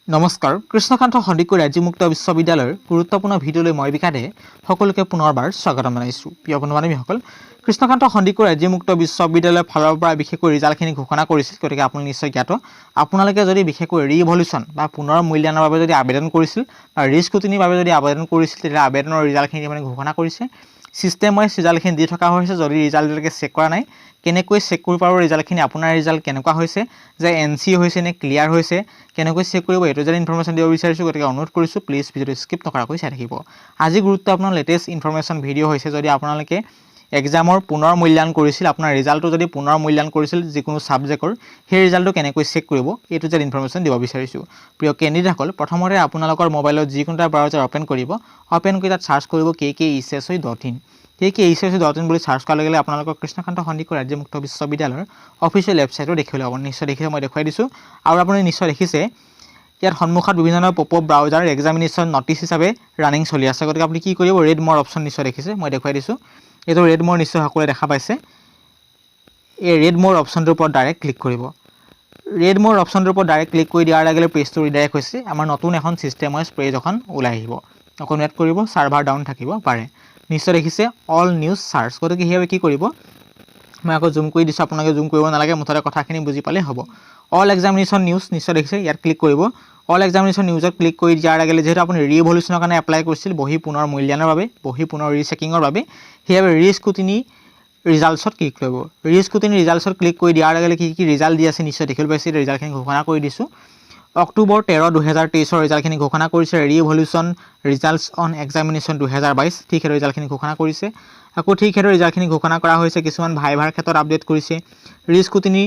নমস্কাৰ, কৃষ্ণকান্ত সন্দিকৈ ৰাজ্যিক মুক্ত বিশ্ববিদ্যালয়ৰ গুৰুত্বপূৰ্ণ ভিডিঅ'লৈ মই বিকাশে সকলোকে পুনৰবাৰ স্বাগতম জনাইছোঁ। প্ৰিয় বন্ধু বান্ধৱীসকল, কৃষ্ণকান্ত সন্দিকৈ ৰাজ্যিক মুক্ত বিশ্ববিদ্যালয়ৰ ফালৰ পৰা বিশেষকৈ ৰিজাল্টখিনি ঘোষণা কৰিছিল, গতিকে আপুনি নিশ্চয় জ্ঞাত। আপোনালোকে যদি বিশেষকৈ ৰিভলিউশ্যন বা পুনৰ মূল্যায়নৰ বাবে যদি আবেদন কৰিছিল বা ৰিস্কুটিনিৰ বাবে যদি আবেদন কৰিছিল, তেতিয়া আবেদনৰ ৰিজাল্টখিনি মানে ঘোষণা কৰিছে। ছিষ্টেম ৱাইজ ৰিজাল্টখিনি দি থকা হৈছে। যদি ৰিজাল্টলৈকে চেক কৰা নাই, কেনেকৈ চেক কৰিব পাৰোঁ ৰিজাল্টখিনি, আপোনাৰ ৰিজাল্ট কেনেকুৱা হৈছে, যে এন চি হৈছে নে ক্লিয়াৰ হৈছে, কেনেকৈ চেক কৰিব, এইটো যেন ইনফৰমেশ্যন দিব বিচাৰিছোঁ। গতিকে অনুৰোধ কৰিছোঁ, প্লিজ ভিডিঅ'টো স্কিপ নকৰাকৈ চাই থাকিব। আজি গুৰুত্বপূৰ্ণ লেটেষ্ট ইনফৰমেশ্যন ভিডিঅ' হৈছে, যদি আপোনালোকে এক্সামৰ পুনৰ মূল্যায়ন কৰিছিল, আপোনাৰ ৰিজাল্টটো যদি পুনৰ মূল্যায়ন কৰিছিল যিকোনো ছাবজেক্টৰ, সেই ৰিজাল্টটো কেনেকৈ চেক কৰিব, এইটো যেন ইনফৰমেশ্যন দিব বিচাৰিছোঁ। প্ৰিয় কেণ্ডিডেটসকল, প্ৰথমতে আপোনালোকৰ মোবাইলত যিকোনো এটা ব্ৰাউজাৰ অ'পেন কৰিব। অ'পেন কৰি তাত চাৰ্চ কৰিব kkHSU.in। kkHSU.in বুলি চাৰ্চ কৰাৰ লগে লগে আপোনালোকৰ কৃষ্ণকান্ত সন্দিকৈ ৰাজ্যিক মুক্ত বিশ্ববিদ্যালয়ৰ অফিচিয়েল ৱেবছাইটো দেখিবলৈ পাব। নিশ্চয় দেখিছে, মই দেখুৱাই দিছোঁ। আৰু আপুনি নিশ্চয় দেখিছে, ইয়াত সন্মুখত বিভিন্ন ধৰণৰ pop up browser examination notice হিচাপে ৰানিং চলি আছে। গতিকে আপুনি কি কৰিব? ৰিড মোৰ অপশ্যন নিশ্চয় দেখিছে, মই দেখুৱাই দিছোঁ। এইটো ৰিড মোৰ নিশ্চয় সকলোৱে দেখা পাইছে। এই ৰিড মোৰ অপশ্যনটোৰ ওপৰত ডাইৰেক্ট ক্লিক কৰিব। ৰিড মোৰ অপশ্যনটোৰ ওপৰত ডাইৰেক্ট ক্লিক কৰি দিয়াৰ লগে লগে পেজটো ৰিডাইৰেক্ট হৈছে। আমাৰ নতুন এখন ছিষ্টেম ৱাইজ পেজ এখন ওলাই আহিব। অকণ ৱেইট কৰিব, ছাৰ্ভাৰ ডাউন থাকিব পাৰে। নিশ্চয় দেখিছে অল নিউজ চাৰ্চ। গতিকে সেইবাবে কি কৰিব? মই আকৌ জুম কৰি দিছোঁ, আপোনালোকে জুম কৰিব নালাগে, মুঠতে কথাখিনি বুজি পালেই হ'ব। অল এক্সামিনেশ্যন নিউজ নিশ্চয় দেখিছে, ইয়াত ক্লিক কৰিব। অল এক্সামিনেশ্যন নিউজত ক্লিক কৰি দিয়াৰ লগে লগে, যিহেতু আপুনি ৰিভলিউশ্যনৰ কাৰণে এপ্লাই কৰিছিল, বহি পুনৰ মূল্যায়নৰ বাবে, বহি পুনৰ ৰিচেকিঙৰ বাবে, সেইবাবে ৰিস্কুটিনি ৰিজাল্টছত ক্লিক কৰিব। ৰিস্কুটিনি ৰিজাল্টছত ক্লিক কৰি দিয়াৰ লগে লগে কি কি ৰিজাল্ট দি আছে নিশ্চয় দেখিবলৈ পাইছে। ৰিজাল্টখিনি ঘোষণা কৰি দিছোঁ। অক্টোবৰ 13, 2023ৰ ৰিজাল্টখিনি ঘোষণা কৰিছে। ৰিভলিউশ্যন ৰিজাল্টছ অন এক্সামিনেশ্যন 2022, ঠিক সেইটো ৰিজাল্টখিনি ঘোষণা কৰিছে। আকৌ ঠিক সেইটো ৰিজাল্টখিনি ঘোষণা কৰা হৈছে। কিছুমান ভাইভাৰ ক্ষেত্ৰত আপডেট কৰিছে। ৰিস্কুটিনি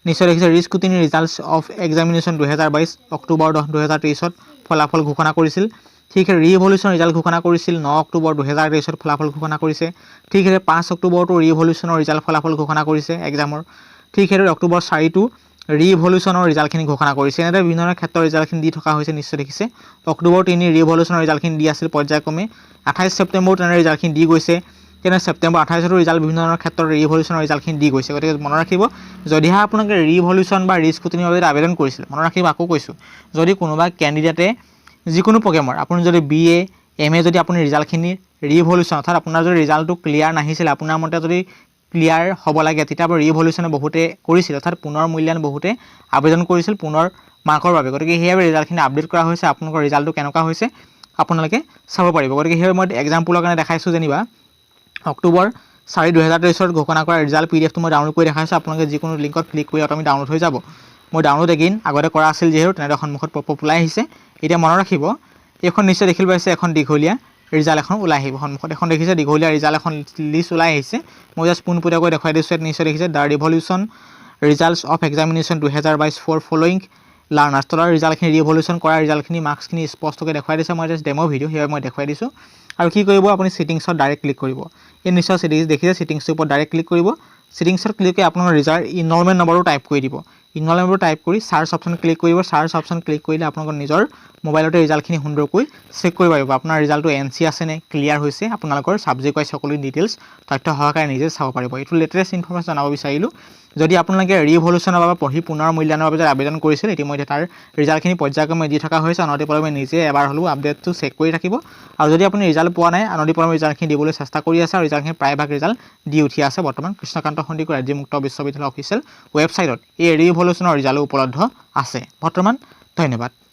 নিশ্চয় দেখিছে, ৰিস্কুটিনি ৰিজাল্টছ অফ এক্সামিনেশ্যন 2022, অক্টোবৰ 10, 2023ত ফলাফল ঘোষণা কৰিছিল। ঠিক ৰিভলিউশ্যন ৰিজাল্ট ঘোষণা কৰিছিল, 9 অক্টোবৰ 2023ত ফলাফল ঘোষণা কৰিছে। ঠিক সেইদৰে 5 অক্টোবৰতো ৰিভলিউশ্যনৰ ৰিজাল্ট ফলাফল ঘোষণা কৰিছে এক্সামৰ। ঠিক সেইদৰে অক্টোবৰ 4তো ৰিভলিউশ্যনৰ ৰিজাল্টখিনি ঘোষণা কৰিছে। এনেদৰে বিভিন্ন ধৰণৰ ক্ষেত্ৰৰ ৰিজাল্টখিনি দি থকা হৈছে। নিশ্চয় দেখিছে, অক্টোবৰ 3 ৰিভলিউশ্যনৰ ৰিজাল্টখিনি দি আছিল পৰ্যায়ক্ৰমে। 28 ছেপ্টেম্বৰো তেনেদৰে ৰিজাল্টখিনি দি গৈছে। তেনে ছেপ্টেম্বৰ 28তো ৰিজাল্ট বিভিন্ন ধৰণৰ ক্ষেত্ৰত ৰিভলিউশ্যনৰ ৰিজাল্টখিনি দি গৈছে। গতিকে মনত ৰাখিব, যদিহে আপোনালোকে ৰিভলিউশ্যন বা ৰিস্কুটিনিৰ বাবে আবেদন কৰিছিল, মনত ৰাখিব, আকৌ কৈছোঁ, যদি কোনোবা কেণ্ডিডেটে যিকোনো প্ৰগ্ৰেমৰ, আপুনি যদি বি এ, এম এ যদি আপুনি ৰিজাল্টখিনি ৰিভলিউশ্যন, অৰ্থাৎ আপোনাৰ যদি ৰিজাল্টটো ক্লিয়াৰ নাহিছিলে, আপোনাৰ মতে যদি ক্লিয়াৰ হ'ব লাগে, তেতিয়া আপুনি ৰিভলিউশ্যনে বহুতে কৰিছিল, অৰ্থাৎ পুনৰ মূল্যায়ন বহুতে আবেদন কৰিছিল পুনৰ মাৰ্কৰ বাবে। গতিকে সেইবাবে ৰিজাল্টখিনি আপডেট কৰা হৈছে। আপোনালোকৰ ৰিজাল্টটো কেনেকুৱা হৈছে আপোনালোকে চাব পাৰিব। গতিকে সেইবাবে মই এক্সাম্পলৰ কাৰণে দেখাইছোঁ, যেনিবা অক্টোবৰ 4, 2023ত ঘোষণা কৰা ৰিজাল্ট পিডিএফটো মই ডাউনলোড কৰি দেখাইছোঁ। আপোনালোকে যিকোনো লিংকত ক্লিক কৰি অট'মেটিক ডাউনলোড হৈ যাব। মই ডাউনলোড এগেইন আগতে কৰা আছিল যিহেতু, তেনেদৰে সন্মুখত পপ আপ ওলাই আহিছে। এতিয়া মনত ৰাখিব, এইখন নিশ্চয় দেখিবলৈ পাইছে, এখন দীঘলীয়া ৰিজাল্ট এখন ওলাই আহিব সন্মুখত। এখন দেখিছে, দীঘলীয়া ৰিজাল্ট এখন লিষ্ট ওলাই আহিছে। মই জাষ্ট পোনপটীয়াকৈ দেখুৱাই দিছোঁ। ইয়াত নিশ্চয় দেখিছে, "The revaluation results of examination 2022 for following learners"। তলৰ ৰিজাল্টখিনি, ৰিভলিউশ্যন কৰা ৰিজাল্টখিনি, মাৰ্কছখিনি স্পষ্টকৈ দেখুৱাই দিছে। মই জাষ্ট ডেম' ভিডিঅ', সেইবাবে মই দেখুৱাই দিছোঁ। আৰু কি কৰিব? আপুনি ছেটিংছত ডাইৰেক্ট ক্লিক কৰিব। এই নিশ্চয় ছেটিংছ দেখিছে, ছেটিংছটোৰ ওপৰত ডাইৰেক্ট ক্লিক কৰিব। ছেটিংছত ক্লিক কৰি আপোনাৰ ৰিজাল্ট ইনৰলমেণ্ট নম্বৰটো টাইপ কৰি দিব। ইনৰলমেণ্ট নম্বৰটো টাইপ কৰি চাৰ্চ অপশ্যন ক্লিক কৰিব। চাৰ্চ অপশ্যন ক্লিক কৰিলে আপোনালোকৰ নিজৰ মোবাইলতে ৰিজাল্টখিনি সুন্দৰকৈ চেক কৰিব পাৰিব। আপোনাৰ ৰিজাল্টটো এন চি আছে নে ক্লিয়াৰ হৈছে, আপোনালোকৰ ছাবজেক্ট ৱাইজ সকলো ডিটেইলছ তথ্য সহকাৰে নিজে চাব পাৰিব। এইটো লেটেষ্ট ইনফৰ্মেশ্যন জনাব বিচাৰিলোঁ। যদি আপোনালোকে ৰিভলিউশ্যনৰ বাবে, পঢ়ি পুনৰ মূল্যায়নৰ বাবে আবেদন কৰিছিল, ইতিমধ্যে তাৰ ৰিজাল্টখিনি পৰ্যায়ক্ৰমে দি থকা হৈছে। অনতিপলমে নিজে এবাৰ হ'লেও আপডেটটো চেক কৰি থাকিব। আৰু যদি আপুনি ৰিজাল্ট পোৱা নাই, অনতিপলমে ৰিজাল্টখিনি দিবলৈ চেষ্টা কৰি আছে আৰু ৰিজাল্টখিনি প্ৰায়ভাগ ৰিজাল্ট দি উঠি আছে। বৰ্তমান কৃষ্ণকান্ত সন্দিকৈ ৰাজ্যিক মুক্ত বিশ্ববিদ্যালয়ৰ অফিচিয়েল ৱেবছাইটত এই ৰিভলিউশ্যনৰ ৰিজাল্টো উপলব্ধ আছে বৰ্তমান। ধন্যবাদ।